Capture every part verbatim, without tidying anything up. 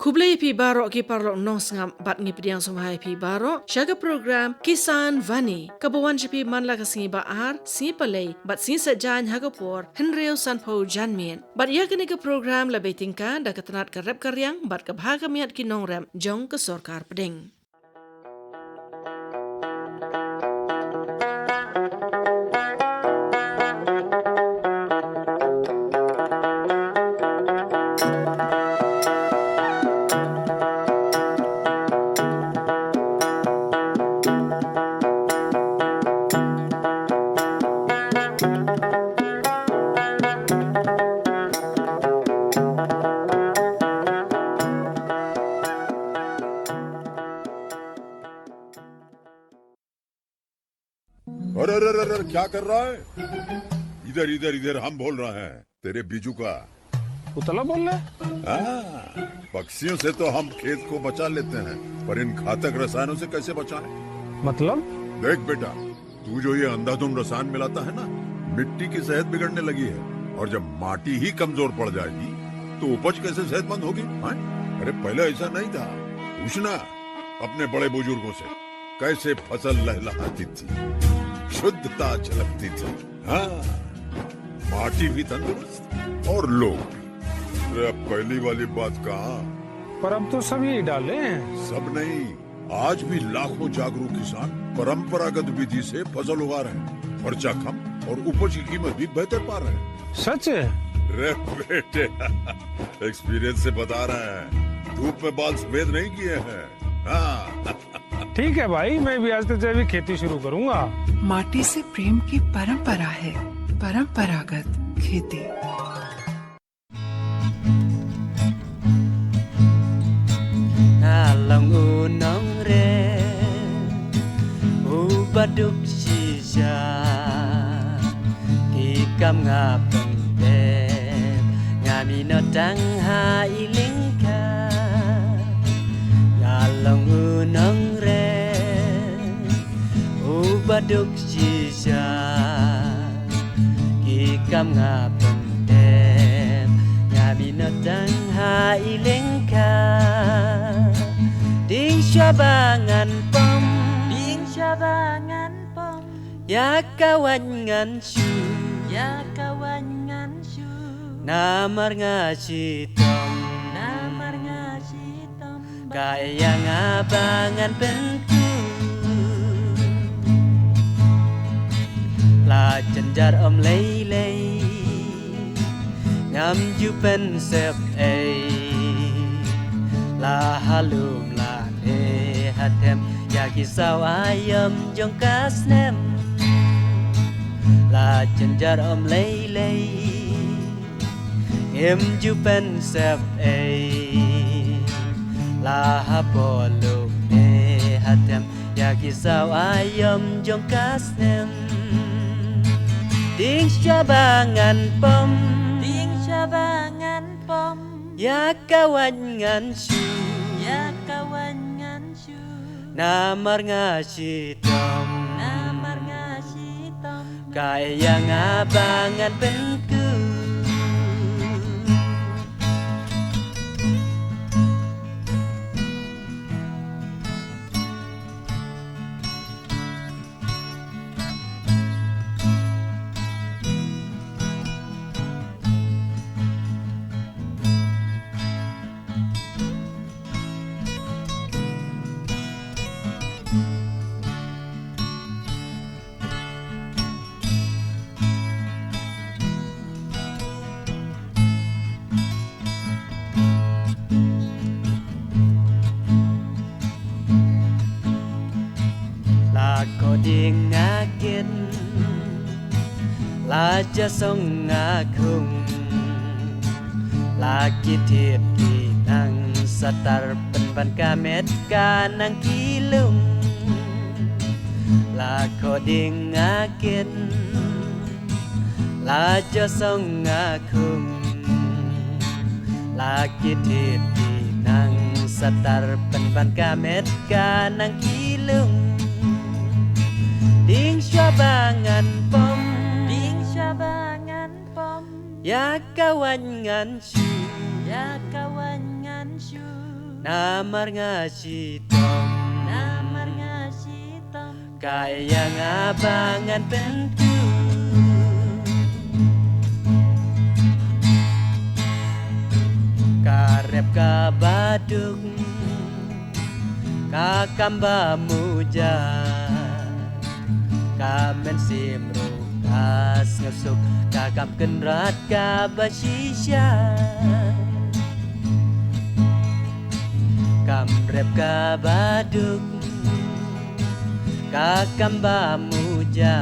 Khublei ïa phi baroh ki paralok nongsngap bad ngi pdiang sngewbha ïa phi baroh sha ka program Kisan Vani kaba wan sha phi man la ka sngi ba ar, sngi Palei bad sngi Saitjaiñ ha ka por hynriew sanphew janmiet. Bad ïa kane ka program la bei tyngka da ka tnat ka rep ka riang bad ka bha ka miat ki nongrep jong ka sorkar pdeng. अरे, अरे, अरे, अरे, क्या कर रहा है? इधर, इधर, इधर, हम बोल रहे हैं, तेरे बीजू का। उतला बोल रहा है? हाँ, पक्षियों से तो हम खेत को बचा लेते हैं, पर इन घातक रसायनों से कैसे बचाएं? मतलब? देख बेटा, तू जो ये अंधाधुंध रसायन मिलाता है ना, मिट्टी की सेहत बिगड़ने लगी है, और जब माटी ही कमजोर पड़ जाएगी, तो उपज कैसे सेहतमंद होगी? हाँ? अरे, पहले ऐसा नहीं था। पूछना अपने बड़े बुजुर्गों से, कैसे फसल लहलहाती थी, शुद्धता झलकती थी। हाँ, माटी भी तंदुरुस्त और लोग भी। अरे, अब पहली वाली बात कहाँ? पर अब तो सब यही डाले हैं। सब नहीं, आज भी लाखों जागरूक किसान परंपरागत विधि से फसल उगा रहे हैं। खर्चा कम और उपज की कीमत भी बेहतर पा रहे हैं। सच है? रे बेटे, एक्सपीरियंस से बता रहे हैं, धूप में बाल सफेद नहीं किए हैं। हाँ। ठीक है भाई, मैं भी आज से जैविक खेती शुरू करूंगा। माटी से प्रेम की परंपरा है, परंपरागत खेती। Nga long u nongrim uba duk shisha, ki kam nga pyndep, nga mih noh tang ha i lyngkha. Nga long u nongrim uba duk shisha, ki kam nga pyndep, nga mih noh tang ha i lyngkha. Ding shuwa ba ngan pom, ding shuwa ba ngan pom, ïa ka wait ngan shu, ïa ka wait ngan shu. Namar nga shitom, namar nga shitom. Ka ïa nga ba ngan pynku. La jynjar ym lei lei, ngam ju pynsep ei. La ha lum la ne ha them, ïa ki saw aïom jong ka snem. La jynjar ym lei lei, ngim ju pynsep ei. La ha poh lum ne ha them, ïa ki saw aïom jong ka snem. Ding shuwa ba ngan pom, ding shuwa ba ngan pom, ïa ka wait ngan shu, ïa ka wait ngan shu. Namar nga shitom, namar nga shitom. Ka ïa nga ba ngan pynku. La kording nga kin, la ja song nga khung, la ki thied ki nang satar pynban ka met ka nang ki lung. La kording nga kin, la ja song nga khung, la ki thied ki nang satar pynban ka met ka nang ki lung. Ding shuwa ba ngan pom, ding shuwa ba ngan pom, ïa ka wait ngan shu, ïa ka wait ngan shu. Namar nga shitom, namar nga shitom, ka ïa nga ba ngan pynku. Ka rep ka ba duk, ka kam ba muja, ka mynsiem ruh ka sngewsuk, ka kam kynrad ka ba shisha. Kam rep ka ba duk, ka kam ba muja,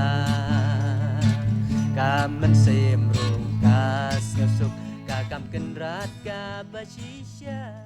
ka mynsiem ruh ka sngewsuk, ka kam kynrad ka ba shisha.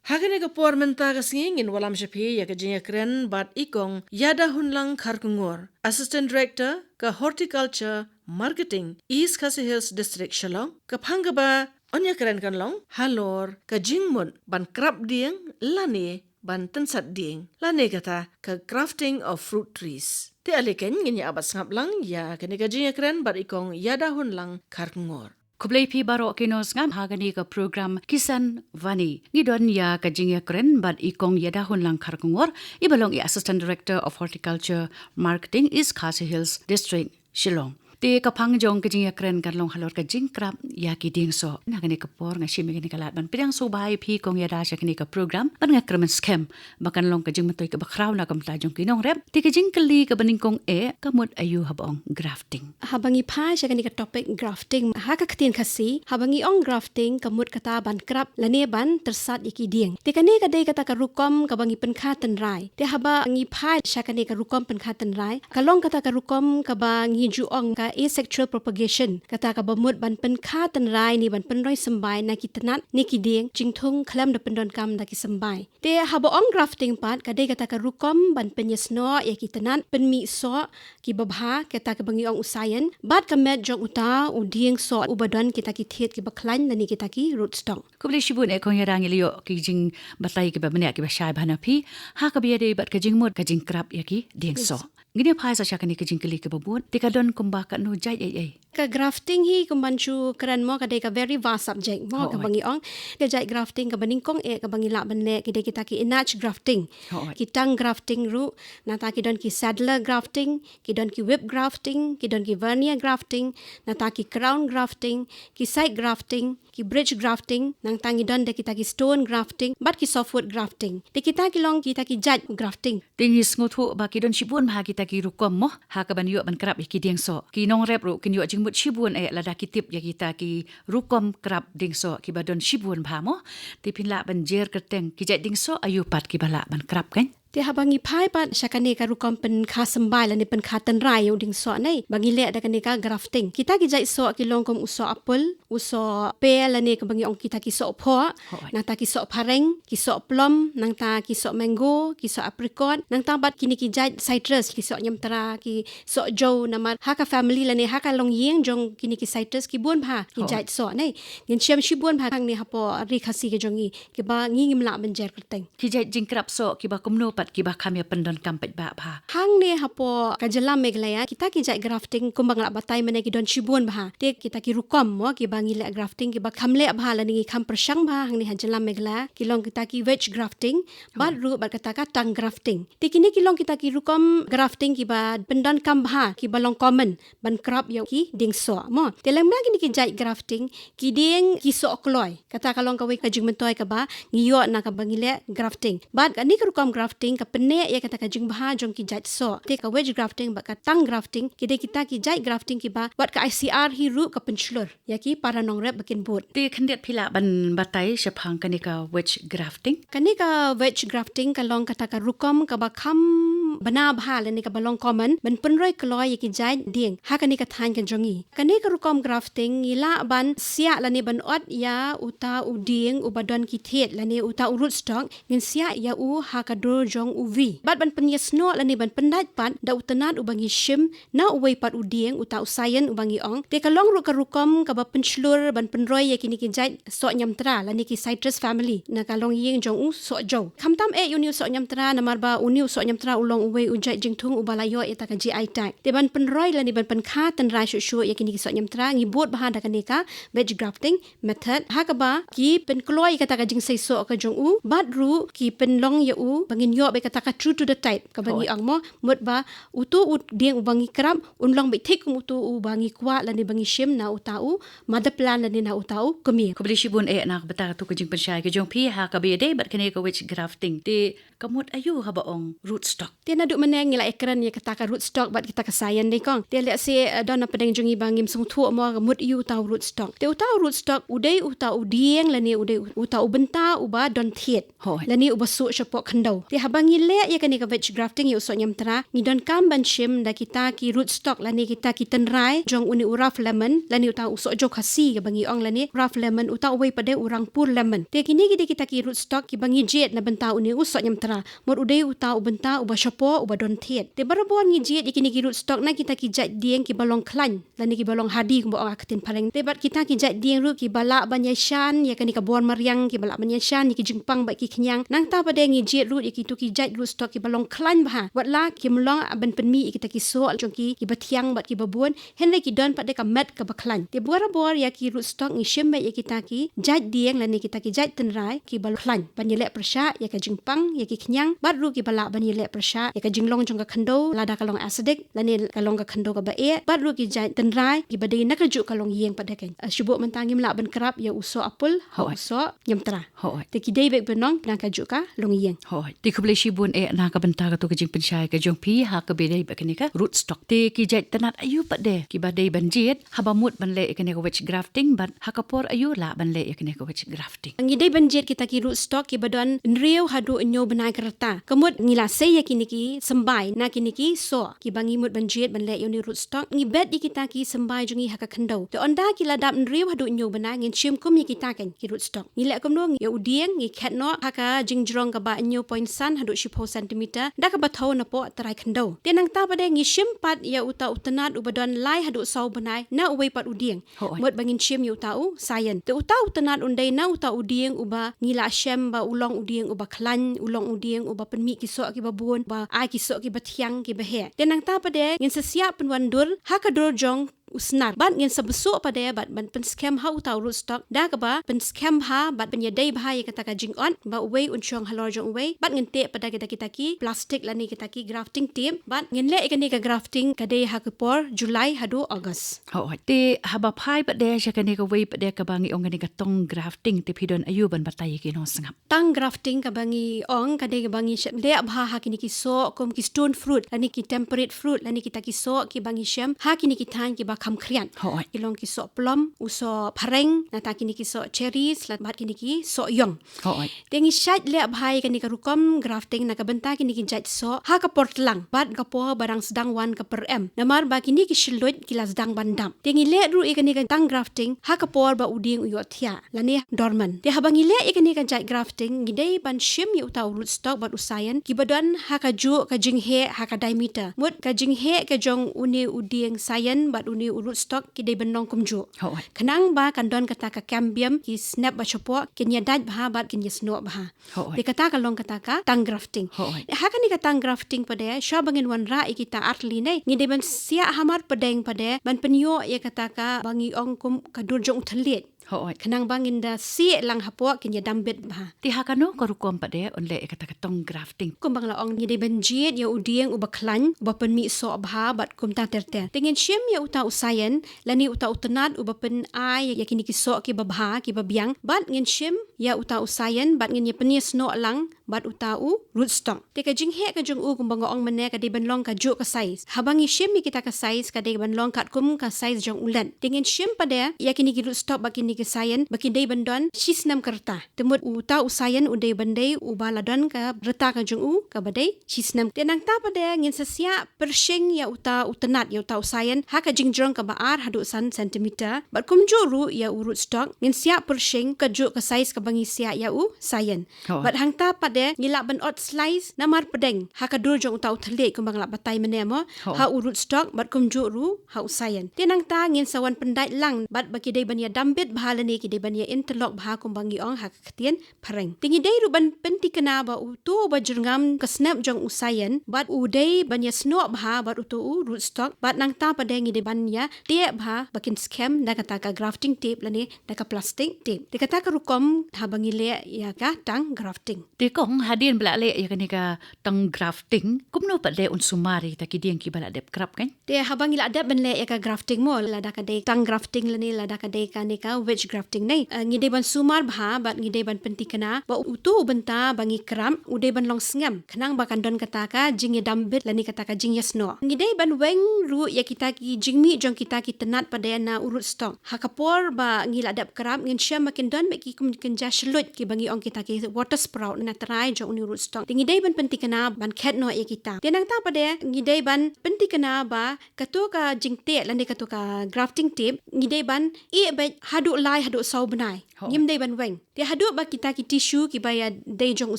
Ha kane ka por mynta ka sngi ngin wallam sha phi ïa ka jingïakren bad i Kong Ïadahunlang Kharkongor, Assistant Director ka Horticulture Marketing, East Khasi Hills District, Shillong, ka phang kaba yn ïakren kan long halor ka jingmut ban krap dieng lane ban tynsat dieng, lane kata ka grafting of fruit trees. Te ale keiñ ngin ïa bat sngap lang ïa kane ka jingïakren bad i Kong Ïadahunlang Kharkongor. Khublei phi baroh ki nongsngap ha kane ka program Kisan Vani. Ngi don ïa ka jingïakren bad i Kong Ïadahunlang Kharkongor, i ba long i Assistant Director of Horticulture Marketing, East Khasi Hills District, Shillong. Te ka phang jong ka jingïakren kan long halor ka jingkrap ïa ki dieng soh. Na kane ka por nga shim ïa kane ka lad ban pdiang sngewbha ïa phi Kong Ïada sha kane ka program, ban nga kyrmen skhem ba kan long ka jingmyntoi kaba khraw na ka bynta jong ki nongrep. Te ka jingkylli kaba nyngkong eh, ka mut aïu haba ong grafting? Haba ngi phai sha kane ka topic grafting ha ka ktien Khasi, haba ngi ong grafting ka mut kata ban krap lane ban tyrsat ïa ki dieng. Te kane ka dei kata ka rukom kaba ngi pynkha tynrai. Te haba ngi phai sha kane ka rukom pynkha tynrai, ka long kata ka rukom kaba ngi ju ong ka asexual propagation, kata kaba mut ban pynkha tynrai ne ban pynroi symbai na ki tnat ne ki dieng jingthung khlem da pyndonkam da ki symbai. Te haba ong grafting pat, ka dei kata ka rukom ban pynïasnoh ïa ki tnat pynmih soh kiba bha, kata kaba ngi ong u science, bad ka met jong uta u dieng soh uba don kita ki thied kiba khlaiñ lane kita ki root stock. Khublei shibun eh Kong Ïada, ngi la ïoh ki jingbatai kiba bniah kiba shai bha na phi ha kaba ïadei bad ka jingmut ka jingkrap ïa ki dieng soh. Ngin ïa phai sa sha kane ka jingkylli kaba bud, te ka don kumba katno jait ei ei? Ka grafting hi kumban shu kren mo, ka dei ka very vast subject mo, kaba ngi ong. Ka jait grafting kaba nyngkong eh kaba ngi lah ban leh ki dei kita ki inach grafting, ki tongue grafting ruh, nangta ki don ki saddler grafting, ki don ki whip grafting, ki don ki vernier grafting, nangta ki crown grafting, ki side grafting, ki bridge grafting, nangta ngi don da kita ki stone grafting bad ki softwood grafting. Te kita ki long kita ki jait grafting. Te ngi sngewthuh ba ki don shibun bha kita ki rukom mo ha kaban ïoh ban krap ïa ki dieng soh. Ki nongrep ruh kin ïoh jingmut shibun eh lada ki tip ïa kita ki rukom krap dieng soh kiba don shibun bha mo. Te phin lah ban jer kyrteng ki jait dieng soh aïu pat kiba lah ban krap, keiñ? Te haba ngi phai pat sha kane ka rukom pynkha symbai lane pynkha tynrai ïa u dieng soh ne, ba ngi leh da kane ka grafting, kita ki jait soh ki long kum u soh apple, u soh pear lane kaba ngi ong kita ki soh phoh, nangta ki soh phareng, ki soh plum, nangta ki soh mango, ki soh apricot, nangta bad kine ki jait citrus, ki soh ñiamtra, ki soh jew, namar ha ka family lane ha ka longïing jong kine ki citrus ki bun bha ki jait soh ne. Ngin shem shibun bha hangne hapoh Ri Khasi ka jong ngi kiba ngi ngim lah ban jer kyrteng. Ki jait jingkrap soh kiba kumno pat kiba kham ïa pyndonkam paidbah bha? Hangne hapoh ka jylla Meghalaya, kita ki jait grafting kumba nga la batai mynne ki don shibun bha. Te kita ki rukom mo kiba ngi leh grafting kiba kham leh bha lane ngi kham pyrshang bha hangne ha jylla Meghalaya, ki long kita ki wedge grafting bad ruh bad kata ka tongue grafting. Te kine ki long kita ki rukom grafting kiba pyndonkam bha, kiba long common ban krap ïa ki dieng soh mo. Te lem bad kine ki jait grafting, ki dieng ki soh kloi. Kata ka long kawei ka jingmyntoi kaba ngi ïoh na kaba ngi leh grafting. Bad kane ka rukom grafting ka pynneh ïa kata ka jingbha jong ki jait soh. Te ka wedge grafting bad ka tongue grafting ki dei kita ki jait grafting kiba wat ka I C R hi ruh ka pynshlur ïa ki para nongrep ba kin bud. Te khyndiat phi lah ban batai shaphang kane ka wedge grafting? Kane ka wedge grafting ka long kata ka rukom kaba kham bna bha lane kaba long common ban pynroi kloi ïa ki jait dieng ha kane ka thaiñ ka jong ngi. Kane ka rukom grafting ngi lah ban siah lane ban ot ïa uta u dieng uba don ki thied lane uta u rootstock, ngin siah ïa u ha ka dur jong u V bad ban pynïasnoh lane ban pyndait pat da u tnat uba ngi shim na uwei pat u dieng, uta u scion uba ngi ong. Te ka long ruh ka rukom kaba pynshlur ban pynroi ïa kine ki jait soh ñiamtra lane ki citrus family na ka longïing jong u soh jew. Khamtam eh ïa une u soh ñiamtra namar ba une u soh ñiamtra u long uwei u jait jingthung uba la ïoh ïa kata ka G I tag. Te ban pynroi lane ban pynkha tynrai shuh shuh ïa kine ki soh ñiamtra, ngi bud bha ha kane ka wedge grafting method. Ha kaba ki pynkloi ïa kata ka jingseisoh ka jong u, bad ruh ki pynlong ïa u ba ngin ïoh beit kata ka true to the type, kaba ngi ong mo, mut ba uto u dieng uba ngi krap un long beit thik kum uto uba ngi kwah lane ba ngi shim na uta u mother plant lane na uta u kmie. Khublei shibun eh na ka bynta kato ka jingpynshai ka jong phi ha kaba ïadei bad kane ka wedge grafting. Te ka mut aïu haba ong rootstock? Te naduh mynne ngi la ïakren ïa kata ka rootstock bad kata ka scion, dei kong. Te lehse, eh, don na pdeng jong ngi ba ngim sngewthuh mo ka mut aïu uta u rootstock. Te uta u rootstock u dei uta u dieng lane u dei uta u bynta uba don thied. Hooid. Lane uba suh shapoh khyndew. Te haba ngi leh ïa kane ka wedge grafting ïa u soh ñiamtra, ngi donkam ban shim da kita ki rootstock lane kita ki tynrai jong une u rough lemon lane uta u sohjew Khasi kaba ngi ong lane rough lemon, uta uwei pat de u rangpur lemon. Te kine ki dei kita ki rootstock kiba ngi jied na bynta une u soh ñiamtra. Mut u dei uta u bynta uba shapoh uba don thied. Te barabor ngi jied ïa kine ki rootstock na kita ki jait dieng kiba long khlaiñ lane kiba long hardy kumba ong ha ka ktien phareng. Te bad kita ki jait dieng ruh kiba lah ban ïashan ïa kane ka bor mariang, kiba lah ban ïashan ïa ki jingpang bad ki khñiang. Nangta pat de ngi jied ruh ïa kito ki jait rootstock kiba long khlaiñ bha. Wat la kim long ban pynmih ïa kita ki soh jong ki kiba thiang bad kiba bun, hynrei ki don pat de ka met kaba khlaiñ. Te barabor ïa ki rootstock ngi shim beit ïa kita ki jait dieng lane kita ki jait tynrai kiba khlaiñ ban ïaleh pyrshah ïa ka jingpang ïa ki khñiang, bad ruh kiba lah ban ïaleh pyrshah ïa ka jinglong jong ka khyndew, lada ka long acidic lane ka long ka khyndew kaba eh, bad ruh ki jait tynrai kiba dei na kajuh ka longïing pat de keiñ. Ah, shu buh mynta ngim lah ban krap ïa u soh apple, hooid, u soh ñiamtra. Hooid. Te ki dei beit ban long na kajuh ka longïing. Hooid. Te khublei shibun eh na ka bynta kato ka jingpynshai ka jong phi ha kaba ïadei bad kane ka rootstock. Te ki jait tnat aïu pat de kiba dei ban jied haba mut ban leh ïa kane ka wedge grafting, bad ha ka por aïu lah ban leh ïa kane ka wedge grafting? Ngi dei ban jied kita ki rootstock kiba don hynriew haduh hynñiew bnai ka rta. Ka mut ngi la sei ïa kine ki symbai na kine ki soh kiba ngi mut ban jied ban leh ïa une u rootstock, ngi bet ïa kita ki symbai jong ngi ha ka khyndew. Te ynda ki la dap hynriew haduh hynñiew bnai ngin shim kum ïa kita keiñ ki rootstock. Ngi leh kumno? Ïa u dieng ngi khet noh ha ka jingjrong kaba hynñiew point san haduh shiphew centimeter da kaba thew napoh trai khyndew. Te nangta pat de ngi shim pat ïa uta u tnat uba don lai haduh saw bnai na uwei pat u dieng. Hooid. Mut ba ngin shim ïa uta u scion. Te uta u tnat un dei na uta u dieng uba ngi la shem ba u long u dieng uba khlaiñ, u long u dieng uba pynmih ki soh kiba bun, ba ai ki soh kiba thiang kiba heh. Te nangta pat de ngin sa siah pynwandur ha ka dur jong u snar. Bad ngin sa bsuh pat de bad ban pynskhem ha uta u rootstock da kaba pynskhem bha bad pynïadei bha ïa kata ka jingot ba uwei un shong halor jong uwei. Bad ngin teh pat de kita, kita ki plastic lane kita ki grafting tape. Bad ngin leh ïa kane ka grafting ka dei ha ka por July haduh August. Hooid. Te haba phai pat de sha kane kawei pat de kaba ngi ong kane ka tongue grafting, te phi don aïu ban batai ïa ki nongsngap? Tongue grafting kaba ngi ong ka dei kaba ngi shait leh bha ha kine ki soh kum ki stone fruit lane ki temperate fruit lane kita ki soh kiba ngi shem ha kine ki thaiñ kiba kham khriat. Hooid. Ki long ki soh plum, u soh phareng, nangta kine ki soh cherries, lane bad kine ki soh ïong. Hooid. Te ngi shait leh bha ïa kane ka rukom grafting na ka bynta kine ki jait soh ha ka por tlang bad ka por ba dang sdang wan ka pyrem. Namar ba kine ki shluit ki la sdang ban dap. Te ngi leh ruh ïa kane ka tongue grafting ha ka por ba u dieng u ïohthiah lane dormant. Te haba ngi leh ïa kane ka jait grafting ngi dei ban shim ïa uta u rootstock bad u scion kiba don ha kajuh ka jingheh ha ka diameter. Mut ka jingheh ka jong une u dieng scion bad une u rootstock ki dei ban long kumjuh. Hooid. Khnang ba kan don kata ka cambium, ki snep ba shapoh kin ïadait bha bad kin ïasnoh bha. Hooid. Te kata ka long kata ka tongue grafting. Hooid. Ha kane ka tongue grafting pat de, shuwa ba ngin wanrah ïa kita artylli ne, ngi dei ban siah hamar pdeng pat de ban pynïoh ïa kata kaba ngi ong kum ka dur jong u thylliej. Hooid. Khnang ba ngin da siah lang hapoh kin ïadam bit bha. Te ha kano ka rukom pat de yn leh ïa kata ka tongue grafting? Kumba nga la ong, ngi dei ban jied ïa u dieng uba khlaiñ, uba pynmih soh bha bad kumta ter ter. Te ngin shim ïa uta u scion lane uta u tnat uba pyn-ai ïa kine ki soh kiba bha kiba biang, bad ngin shim ïa uta u scion bad ngin ïa pynïasnoh lang bad uta u rootstock. Te ka jingheh ka jong u kumba nga ong mynne ka dei ban long kajuh ka size. Haba ngi shim ïa kita ka size ka dei ban long katkum ka size jong u let. Te ngin shim pat de ïa kine ki rootstock bad kine ki scion ba kin dei ban don shisnem ka rta. Te mut uta u scion u dei ban dei uba la don ka rta ka jong u kaba dei shisnem. Te nangta pat de ngin sa siah pyrshing ïa uta u tnat, ïa uta u scion ha ka jingjrong kaba ar haduh san centimeter. Bad kumjuh ruh ïa u rootstock ngin siah pyrshing kajuh ka size kaba ngi siah ïa u scion. Hooid. Bad hangta pat de ngi lah ban ot slice namar pdeng ha ka dur jong uta u thylliej kumba nga la batai mynne mo. Ha u rootstock bad kumjuh ruh ha u scion. Te nangta ngin sa wan pyndait lang bad ba ki dei ban ïa dambit bha lane ki dei ban ïa interlock bha kumba ngi ong ha ka ktien phareng. Te ngi dei ruh ban pyntikna ba uto uba jyrngam ka snep jong u scion bad u dei ban ïa snoh bha bad uto u rootstock bad nangta pat de ngi dei ban ïa teh bha ba kin skhem da kata ka grafting tape lane da ka plastic tape. Te kata ka rukom haba ngi leh ïa ka tongue grafting. Te kong hadien ba la leh ïa kane ka tongue grafting, kumno pat de un sumar ïa kita ki dieng kiba la dep krap kan? Te haba ngi la dep ban leh ïa ka grafting mo, lada ka dei tongue grafting lane lada ka dei kane ka wedge grafting ne. Eh, ngi dei ban sumar bha bad ngi dei ban pyntikna ba uto u bynta ba ngi krap u dei ban long sngem. Khnang ba kan don kata ka jingïadambit lane kata ka jingïasnoh. Ngi dei ban weng ruh ïa kita ki jingmih jong kita ki tnat pat de na u rootstock. Ha ka por ba ngi la dep krap ngin shem ba kin don bad ki kum kin ja shluj kiba ngi ong kita ki water sprout na trai jong u rootstock. Te ngi dei ban pyntikna ban khet noh ïa kita. Te nangta pat de ngi dei ban pyntikna ba kato ka jingteh lane kato ka grafting tape ngi dei ban ïeh beit haduh lai haduh saw bnai. Ngim dei ban weng. Te haduh ba kita ki tissue kiba ïa dei jong u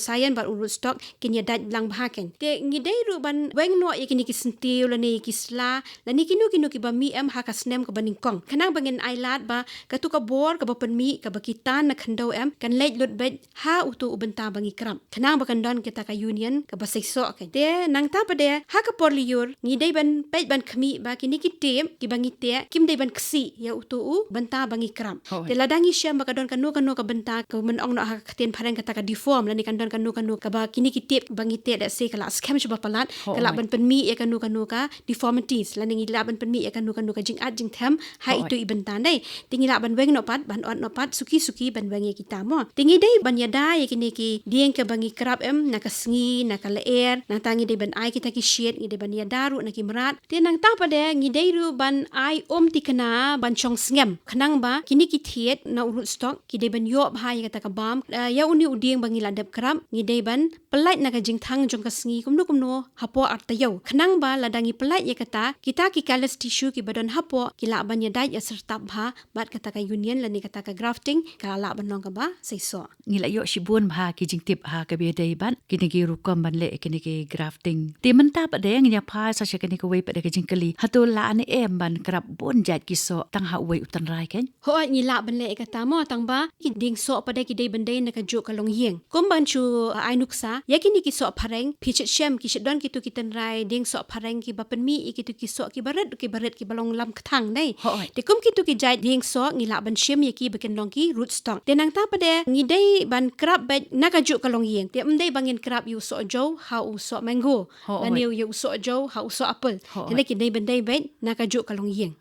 scion bad u rootstock kin ïa dait lang bha kan. Te ngi dei ruh ban weng noh ïa kine ki syntiew lane ïa ki sla lane kino kino kiba mih em ha ka snem kaba nyngkong. Khnang ba ngin ai lad ba kato ka bor kaba pynmih kaba ki tan na khyndew em kan leit lut beit ha uto u bynta ba ngi krap. Khnang ba kan don kita ka union kaba seisoh kan. Te nangta pat de ha ka por lyiur ngi dei ban peit ban khmih ba kine ki tape kiba ngi teh kim dei ban ksih ïa uto u bynta ba ngi krap. Te lada ngi shem ba ka don kano kano ka bynta ka men ong noh ha ka ktien phareng kata ka deform lane kan don kano kano kaba kine ki tape ba ngi teh da se ka la skhem shuh ba palat ka la ban pynmih ïa kano kano ka deformities lane ngi la ban pynmih ïa kano kano ka jingat jingthem ha ito i bynta dei. Te ngi lah ban weng noh pat ban ot noh pat suki suki ban weng ïa kita mo. Te ngi dei ban ïada ïa kine ki dieng kaba ngi krap em na ka sngi na ka lyer nangta ngi dei ban ai kita ki shit ngi dei ban ïada ruh na ki mrad. Te nangta pat de ngi dei ruh ban ai um tikna ban shong sngem khnang ba kine ki thied na u rootstock ki dei ban ïoh bha ïa kata ka bam. Eh, ïa une u dieng ba ngi la dep krap ngi dei ban pyllait na ka jingthang jong ka sngi kumno kumno hapoh ar taïew. Khnang ba lada ngi pyllait ïa kata kita ki callus tissue kiba don hapoh ki lah ban ïa dait ïa syrtap bha bad kata ka union lane kata ka grafting ka lah ban long kaba seisoh. Ngi la ïoh shibun bha ki jingtip ha kaba ïadei bad kine ki rukom ban leh kine ki grafting. Te mynta pat de ngin ïa phai sa sha kane kawei pat de ka jingkylli. Hato lah ne em ban krap bun jait ki soh tang ha uwei u tynrai kan? Hooid ngi lah ban leh ïa kata mo tang ba ki dieng soh pat de ki dei ban dei na kajuh ka longïing. Kum ban shu, uh, ai nuksa ïa kine ki soh phareng phi shet shem ki shet don kito ki tynrai dieng soh phareng kiba pynmih ïa kito ki soh kiba rit kiba rit kiba long lam kthang dei. Te kum kito ki jait dieng soh ngi lah ban shim ïa ki ba kin long ki rootstock. Te nangta pat de ngi dei ban krap beit na kajuh ka longïing. Te ym dei ba ngin krap ïa u soh jew ha u soh mango. Lane ïa u soh jew ha u soh apple. Te ngi dei ban dei beit na kajuh ka longïing.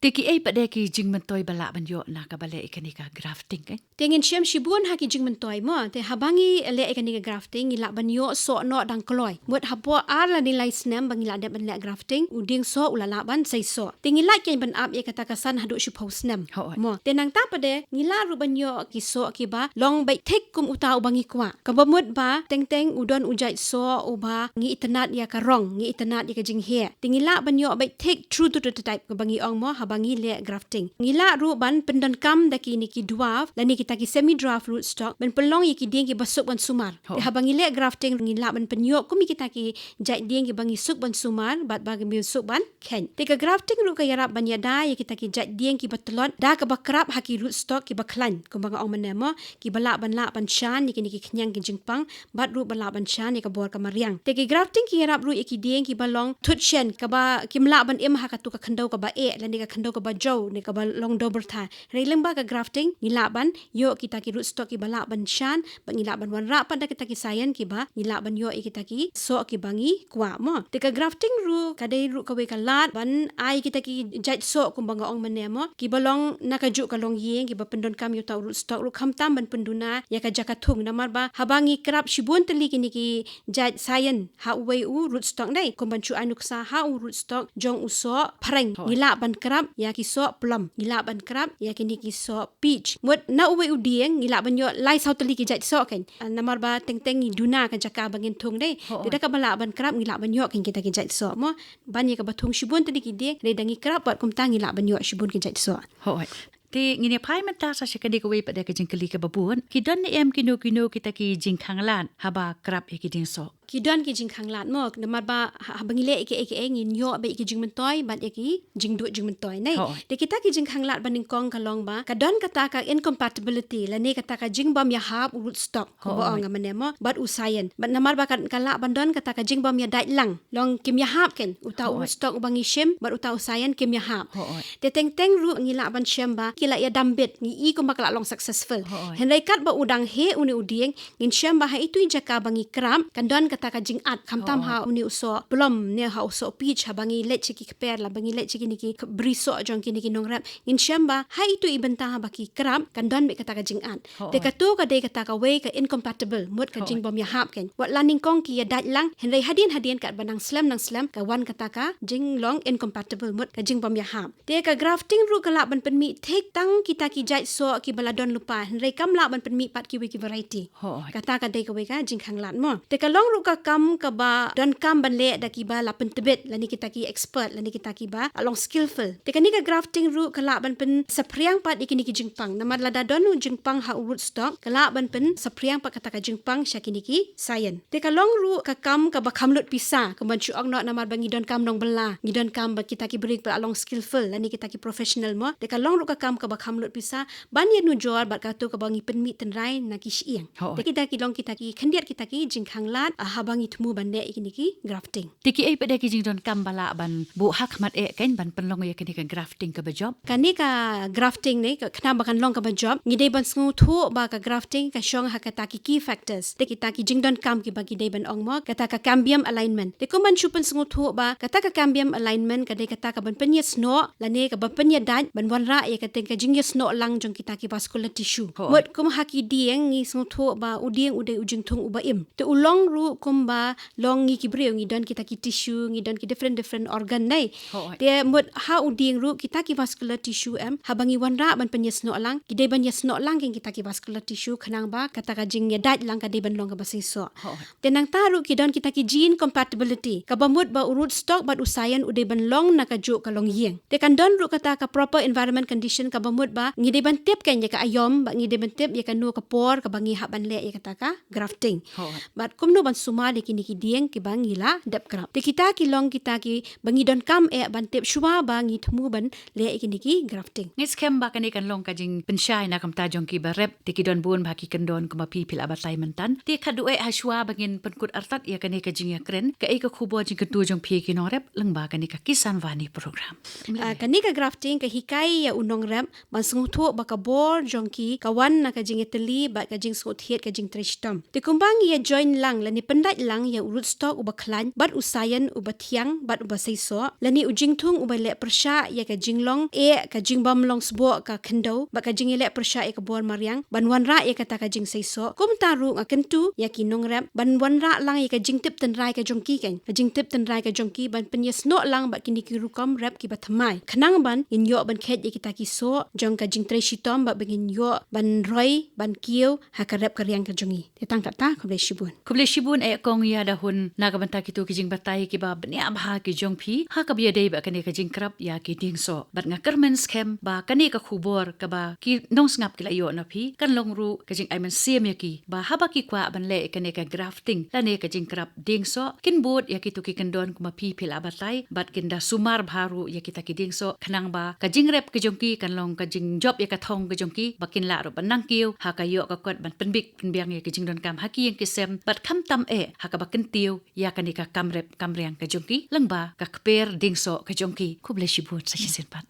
Te kiei pat de ki jingmyntoi ba lah ban ïoh na kaba leh ïa kane ka grafting kan? Te ngin shem shibun ha ki jingmyntoi mo. Te haba ngi leh ïa kane ka grafting ngi lah ban ïoh soh noh dang kloi. Mut hapoh ar lane lai snem ba ngi la dep ban leh grafting u dieng soh u la lah ban seisoh. Te ngi lah kein ban ap ïa kata ka san haduh shiphew snem. Mo. Te nangta pat de ngi lah ruh ban ïoh ki soh kiba long beit thik kum uta uba ngi kwah. Kaba mut ba teng teng u don u jait soh uba ngi itynnad ïa ka rong ngi itynnad ïa ka jingheh. Te ngi lah ban ïoh beit thik true to the type kaba ngi ong mo haba ngi leh grafting. Ngi lah ruh ban pyndonkam da kine ki dwarf lane kita ki semi dwarf rootstock ban pynlong ïa ki dieng kiba suk ban sumar. Te haba ngi leh grafting ngi lah ban pynïoh kum ïa kita ki jait dieng kiba ngi suk ban sumar bad ba ngi suk ban khein. Te ka grafting ruh ka ïarap ban ïada ïa kita ki jait dieng kiba tlot da kaba krap ha ki rootstock kiba khlaiñ kumba nga ong mynne mo kiba lah ban lah ban shan ïa kine ki khñiang ki jingpang bad ruh ba lah ban shan ïa ka bor ka mariang. Te ki grafting ki ïarap ruh ïa ki dieng kiba long thut shen kaba kim lah ban im ha katu ka khyndew kaba eh lane ka khyndew kaba jew ne kaba long dewbyrtha. Hynrei lyngba ka grafting ngi lah ban ïoh kita ki rootstock kiba lah ban shan bad ngi lah ban wanrah pat da kita ki scion kiba ngi lah ban ïoh ïa kita ki soh kiba ngi kwah mo. Te ka grafting ruh ka dei ruh kawei ka lad ban ai kita ki jait soh kumba nga ong mynne mo kiba long na kajuh ka longïing kiba pyndonkam ïa uta u rootstock ruh khamtam ban pynduna ïa ka jaka thung namar ba haba ngi krap shibun tylli kine ki jait scion ha uwei u rootstock dei kum ban shu ai nuksa ha u rootstock jong u soh phareng ngi lah ban krap ïa ki soh plum ngi lah ban krap ïa kine ki soh peach. Mut na uwei u dieng ngi lah ban ïoh lai saw tylli ki jait soh kan. Ah, namar ba teng teng ngi duna ka jaka ba ngin thung dei. Te da kaba lah ban krap ngi lah ban ïoh kan kita ki jait soh mo. Ban ïa kaba thung shibun tylli ki dieng dei da ngi krap bad kumta ngi lah ban ïoh shibun ki jait soh. Hooid. Te ngin ïa phai mynta sa sha kane kawei pat de ka jingkylli kaba bun. Ki don ne em kino kino kita ki jingkhanglad haba krap ïa ki dieng soh? Ki don ki jingkhanglad mo, namar ba ha, haba ngi leh ïa ki, ïa ki, ngin ïoh bad ïa ki jingmyntoi bad ïa ki jingduh jingmyntoi, ne? Hooid. Te kita ki jingkhanglad ba nyngkong ka long ba ka don kata ka incompatibility lane kata ka jingbym ïahap u rootstock. Kumba Hooid. Ong nga mynne mo, bad u science. Bad namar ba ka, ka lah ban don kata ka jingbym ïadait lang. Long kim ïahap ken, uta u Hooid. Rootstock uba ngi shim bad uta u science kim ïahap. Hooid. Te teng teng ruh ngi lah ban shem ba ki la ïadam bit, ngi i kumba ka la long successful. Hooid. Hynrei katba u dang heh une u dieng, ngin shem ba ha itu i jaka ba ngi krap, kan don kata ka jingat, khamtam Hooid. Ha une u soh plum ne ha u soh peach, haba ngi leit sha ki kper, laba ngi leit sha kine ki bri soh jong kine ki nongrep, ngin shem ba ha itu i bynta haba ki krap, kan don beit kata ka jingat. Hooid. Te kato ka dei kata kawei ka incompatible, mut ka Hooid. Jingbym ïahap ken. Wat la nyngkong ki ïadait lang, hynrei hadien hadien katba nang slem nang slem, ka wan kata ka jinglong incompatible, mut ka jingbym ïahap. Te ka grafting ruh ka lah ban pynmih thik tang kita ki jait soh kiba la don lypa, hynrei kam lah ban pynmih pat kiwei ki variety. Hooid. Kata ka dei kawei ka jingkhanglad mo. Te ka long ruh ka kam kaba donkam ban leh da kiba la pyntbit, lane kita ki expert, lane kita kiba la long skillful. Te kane ka grafting ruh ka lah ban pynsaphriang pat ïa kine ki jingpang. Namar lada don u jingpang ha u rootstock, ka lah ban pynsaphriang pat kata ka jingpang sha kine ki science. Te ka long ruh ka kam kaba kham lut pisa, kumban shu ong noh namar ba ngi donkam nongbylla, ngi donkam ba kita ki briew ba la long skillful, lane kita ki professional mo. Te ka long ruh ka kam kaba kham lut pisa, ban ïanujor bad kato kaba ngi pynmih tynrai na ki shyieng. Hooid. Te kita ki long kita ki khyndiat kita ki jingkhanglad, ah, haba ngi thmu ban leh ïa kine ki grafting. Te kiei pat de ki jingdonkam ba lah ban buh ha khmat eh ken ban pynlong ïa kane ka grafting kaba jop? Kane ka grafting ne, ka khnang ba kan long kaba jop, ngi dei ban sngewthuh ba ka grafting ka shong ha kata ki key factors. Te kita ki jingdonkam kiba ngi dei ban ong mo, kata ka cambium alignment. Te kumban shu pynsngewthuh ba kata ka cambium alignment ka dei kata kaban pynïasnoh, lane kaban pynïadait, ban wanrah ïa kata ka jingïasnoh lang jong kita ki vascular tissue. Hooid. Mut kum ha ki dieng ngi sngewthuh ba u dieng u dei u jingthung uba im. Te u long ruh kumba long ngi ki briew, ngi don kita ki tissue, ngi don ki different, different organ, ne? Hooid. Te mut ha u dieng ruh kita ki vascular tissue em, haba ngi wanrah ban pynïasnoh lang, ki dei ban ïasnoh lang ken kita ki vascular tissue, khnang ba kata ka jingïadait lang ka dei ban long kaba seisoh. Hooid. Te nangta ruh ki don kita ki gene compatibility, kaba mut ba u rootstock bad u science u dei ban long na kajuh ka longïing. Te kan don ruh kata ka proper environment condition, kaba mut ba ngi dei ban tip ken ïa ka aïom, ba ngi dei ban tip ïa kano ka por kaba ngi hap ban leh ïa kata ka grafting. Hooid. Bad kumno ban sumar ïa kine ki dieng kiba ngi la dep krap. Te kita ki long kita kiba ngi donkam eh ban tip shuwa ba ngi thmu ban leh ïa kine ki grafting. Ngi skhem ba kane kan long ka jingpynshai na ka bynta jong kiba rep, te ki don bun ba ki kyndon kum ba phi phi la batai mynta. Te khatduh eh ha shuwa ba ngin pynkut artat ïa kane ka jingïakren, kaei ka khubor jingkyntu jong phi ki nongrep lyngba kane ka Kisan Vani program? Ah, kane ka grafting ka hikai ïa u nongrep ban sngewthuh ba ka bor jong ki ka wan na ka jingïatylli bad ka jingsngewthiat ka jingtrei shitom. Te kumba ngi ïa join lang lane pyndait lang ïa u rootstock uba khlaiñ bad u science uba thiang bad uba seisoh, lane u jingthung uba leh pyrshah ïa ka jinglong eh, ka jingbym long sboh ka khyndew bad ka jingïaleh pyrshah ïa ka bor mariang ban wanrah ïa kata ka jingseisoh. Kumta ruh nga kyntu ïa ki nongrep ban wanrah lang ïa ka jingtip tynrai ka jong ki ken, ka jingtip tynrai ka jong ki ban pynïasnoh lang bad kine ki rukom rep kiba thymmai, khnang ban ngin ïoh ban kheit ïa kita ki soh jong ka jingtrei shitom bad ba ngin ïoh ban roi ban kiew ha ka rep ka riang ka jong ngi. Te tang kata, khublei shibun. Khublei shibun eh kong Ïadahun na ka bynta kito ki jingbatai kiba bniah bha ki jong phi ha kaba ïadei bad kane ka jingkrap ïa ki dieng soh. Bad nga kyrmen skhem ba kane ka khubor kaba ki nongsngap ki la ïoh na phi kan long ruh ka jingai mynsiem ïa ki, ba haba ki kwah ban leh kane ka grafting lane ka jingkrap dieng soh, kin bud ïa kito ki kyndon kum ba phi phi la batai, bad kin da sumar bha ruh ïa kita ki dieng soh, khnang ba ka jingrep ka jong ki kan long ka jingjop ïa ka thong ka jong ki, ba kin lah ruh ban nang kiew ha ka ïoh ka kot ban pynbit pynbiang ïa ka jingdonkam ha ki ïing ki sem, bad khamtam eh ha kaba kyntiew ïa kane ka kam rep kam riang ka jong ki lyngba ka kper dieng soh ka jong ki. Khublei shibun, sa shisien pat.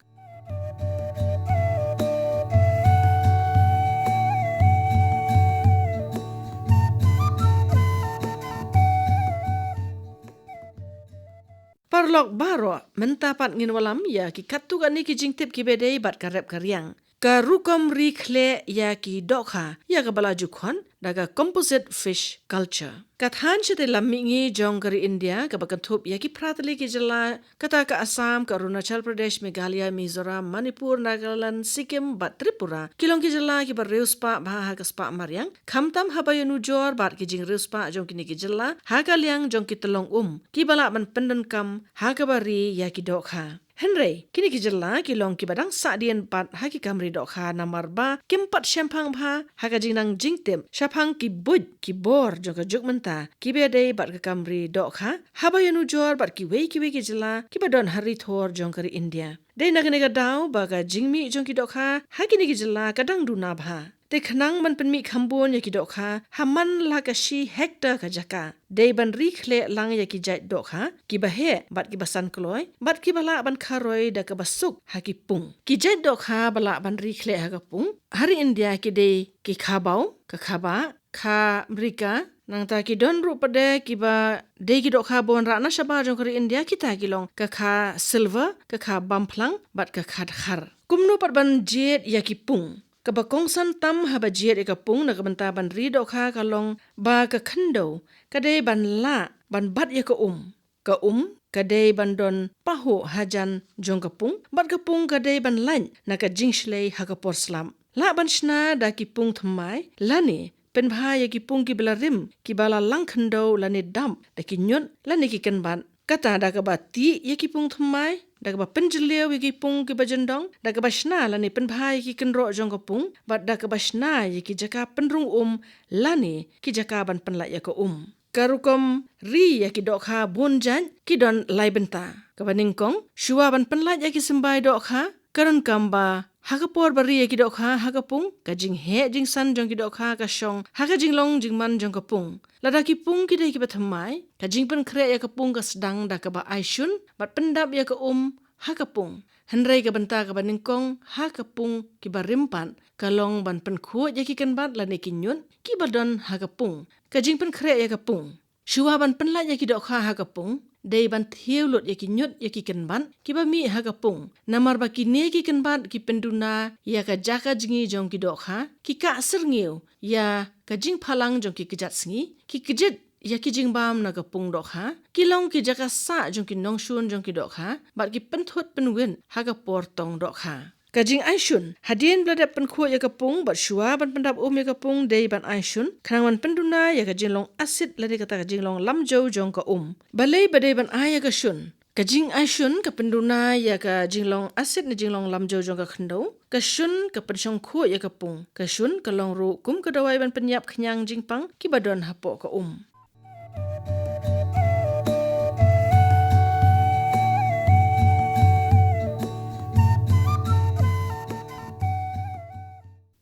Paralok baroh, mynta pat ngin wallam ïa ki katto katne ki jingtip kiba dei bad ka rep ka riang. Ka rukom ri khleh ïa ki dohkha, ïa kaba la ju khot da ka composite fish culture. Ka thaiñ shatei lam mihngi jong ka ri India kaba kynthup ïa ki phra tylli ki jylla, kata ka Assam, ka Arunachal Pradesh, Meghalaya, Mizoram, Manipur, Nagaland, Sikkim bad Tripura, ki long ki jylla kiba riewspah bha ha ka spah mariang, khamtam haba ïanujor bad ki jingriewspah jong kine ki jylla ha ka liang jong ki tyllong um kiba lah ban pyndonkam ha kaba ri ïa ki dohkha. Hynrei kine ki jylla ki long kiba dang sahdien pat ha ki kam ri dohkha namar ba kim pat shemphang bha ha ka jingnang jingtip shaphang ki buit ki bor jong ka juk mynta kiba dei bad ka kam ri dohkha haba ïanujor bad kiwei kiwei ki jylla kiba don ha ri thor jong ka ri India. Dei na kane ka daw ba ka jingmih jong ki dohkha ha kine ki jylla ka dang duna bha. Te khnang ban pynmih khambun ïa ki dohkha ha man la ka shi hektar ka jaka, dei ban ri khleh lang ïa ki jait dohkha kiba heh bad kiba san kloi bad kiba lah ban kharoi da kaba suk ha ki pung. Ki jait dohkha ba lah ban ri khleh ha ka pung ha ri India ki dei ki khabaw, ka khabah, kha Amerika, nangta ki don ruh pat de kiba dei ki dohkha ba wanrah na shabar jong ka ri India, kita ki long ka kha silver, ka kha bamphlang bad ka kha dkhar. Kumno pat ban jied ïa ki pung? Kaba kongsan tam haba jied ïa ka pung na ka bynta ban ri dohkha ka long ba ka khyndew ka dei ban lah ban bat ïa ka um. Ka um ka dei ban don pahuh hajan jong ka pung bad ka pung ka dei ban lait na ka jingshlei ha ka por slap. Lah ban shna da ki pung thymmai lane pynbha ïa ki pung kiba la rim kiba la lang khyndew lane dap da ki ñiut lane ki kynbat. Kata da kaba tih ïa ki pung thymmai, da kaba pynjylliew ïa ki pung kiba jyndong, da kaba shna lane pynbha ïa ki kynroh jong ka pung bad da kaba shna ïa ki jaka pynrung um lane ki jaka ban pynlait ïa ka um. Ka rukom ri ïa ki dohkha bun jait ki don lai bynta. Kaba nyngkong, shuwa ban pynlait ïa ki symbai dohkha, ka donkam ba ha ka por ba ri ïa ki dohkha ha ka pung, ka jingheh jingsan jong ki dohkha ka shong ha ka jinglong jingman jong ka pung. Lada ki pung ki dei kiba thymmai, ka jingpynkhreh ïa ka pung ka sdang da kaba aishun bad pyndap ïa ka um ha ka pung. Hynrei ka bynta kaba nyngkong ha ka pung kiba rim pat ka long ban pynkhuid ïa ki kynbat lane ki ñiut kiba don ha ka pung. Ka jingpynkhreh ïa ka pung. Shuwa ban pynlait ïa ki dohkha ha ka pung, dei ban thiew lut ïa ki ñiut ïa ki kynbat kiba mih ha ka pung. Namar ba kine ki kynbat ki pynduna ïa ka jaka jngi jong ki dohkha, ki kah syrngiew ïa ka jingphalang jong ki kjat sngi, ki kjit ïa ki jingbam na ka pung dohkha, ki long ki jaka sah jong ki nongshun jong ki dohkha bad ki pynthut pynwit ha ka por tong dohkha. Ka jingaishun, hadien ba la dep pynkhuid ïa ka pung bad shuwa ban pyndap um ïa ka pung dei ban aishun, khnang ban pynduna ïa ka jinglong asid lane kata ka jinglong lamjew jong ka um. Balei ba dei ban ai ïa ka shun? Ka jingaishun ka pynduna ïa ka jinglong asid ne jinglong lamjew jong ka khyndew. Ka shun ka pynshongkhuid ïa ka pung. Ka shun ka long ruh kum ka dawai ban pynïap khñiang jingpang kiba don hapoh ka um.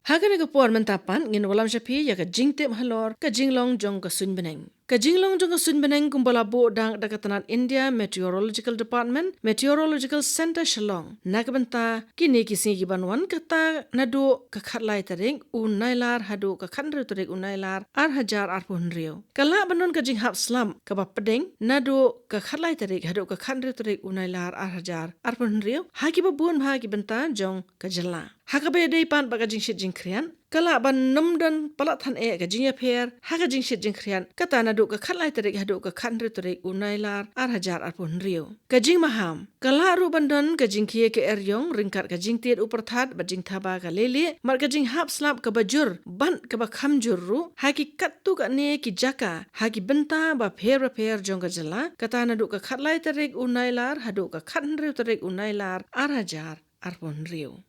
Ha kane ka por mynta pat ngin wallam sha phi ïa ka jingtip halor ka jinglong jong ka suiñ bneng. Ka jinglong jong ka suiñ bneng kumba la buh dak da ka tnat India Meteorological Department, Meteorological Centre Shillong, na ka bynta kine ki sngi ki ban wan, kata naduh ka khatlai tarik u Nailar haduh ka khathynriew tarik u Nailar ar hajar arphew hynriew. Ka lah ban don ka jinghap slap kaba pdeng naduh ka khatlai tarik haduh ka khathynriew tarik u Nailar ar hajar arphew hynriew ha kiba bun bha ki bynta jong ka jylla. Ha kaba ïadei pat bad ka jingshit jingkhriat, ka lah ban nym don palat than eh ka jingïapher ha ka jingshit jingkhriat, kata naduh ka khatlai tarik haduh ka khathynriew tarik u Nailar ar hajar arphew hynriew. Ka jingmaham, ka lah ruh ban don ka jingkhie ka eriong ryngkat ka jingtied u pyrthat bad jingthaba ka leilieh, bad ka jinghap slap kaba jur bad kaba kham jur ruh ha ki katto katne ki jaka ha ki bynta bapher bapher jong ka jylla, kata naduh ka khatlai tarik u Nailar haduh ka khathynriew tarik u Nailar ar hajar arphew hynriew.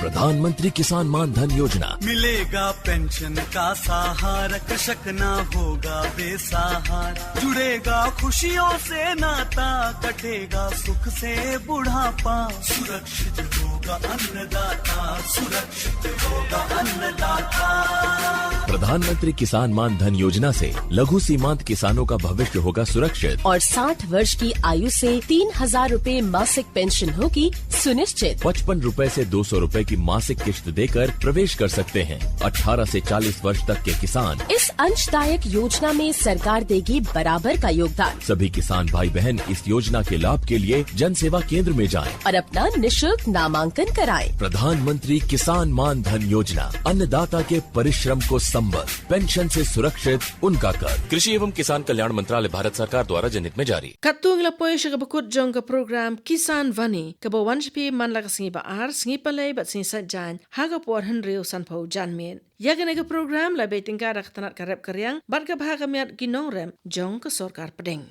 प्रधानमंत्री किसान मान धन योजना। मिलेगा पेंशन का सहारा, कृषक ना होगा बेसहारा, जुड़ेगा खुशियों से नाता, कटेगा सुख से बुढ़ापा, सुरक्षित होगा अन्नदाता, सुरक्षित होगा अन्नदाता। प्रधानमंत्री किसान मान धन योजना से लघु सीमांत किसानों का भविष्य होगा सुरक्षित। और साठ वर्ष की आयु से तीन हजार रुपए मासिक पेंशन होगी सुनिश्चित। पचपन रुपए से दो सौ रुपए की मासिक किश्त देकर प्रवेश कर सकते हैं। अठारह से चालीस वर्ष तक के किसान। इस अंशदायक योजना में सरकार देगी बराबर का योगदान। सभी किसान भाई बहन इस योजना के लाभ के लिए जन सेवा केंद्र में जाएं। और अपना निशुल्क नामांकन कराएं। प्रधानमंत्री किसान मान धन योजना, अन्नदाता के परिश्रम को संबल, पेंशन से सुरक्षित उनका कर। कृषि एवं किसान कल्याण मंत्रालय, भारत सरकार द्वारा जनहित में जारी। Katto ngi la poi sha kaba kut jong ka program Kisan Vani kaba wan sha phi man la ka sngi ba ar, sngi palei bad sngi saitjaiñ ha ka por hynriew sanphew janmiet. Ïa kane ka program la beh tyngka da ka tnat ka rep ka riang bad ka bha ka miat ki nongrep jong ka sorkar pdeng.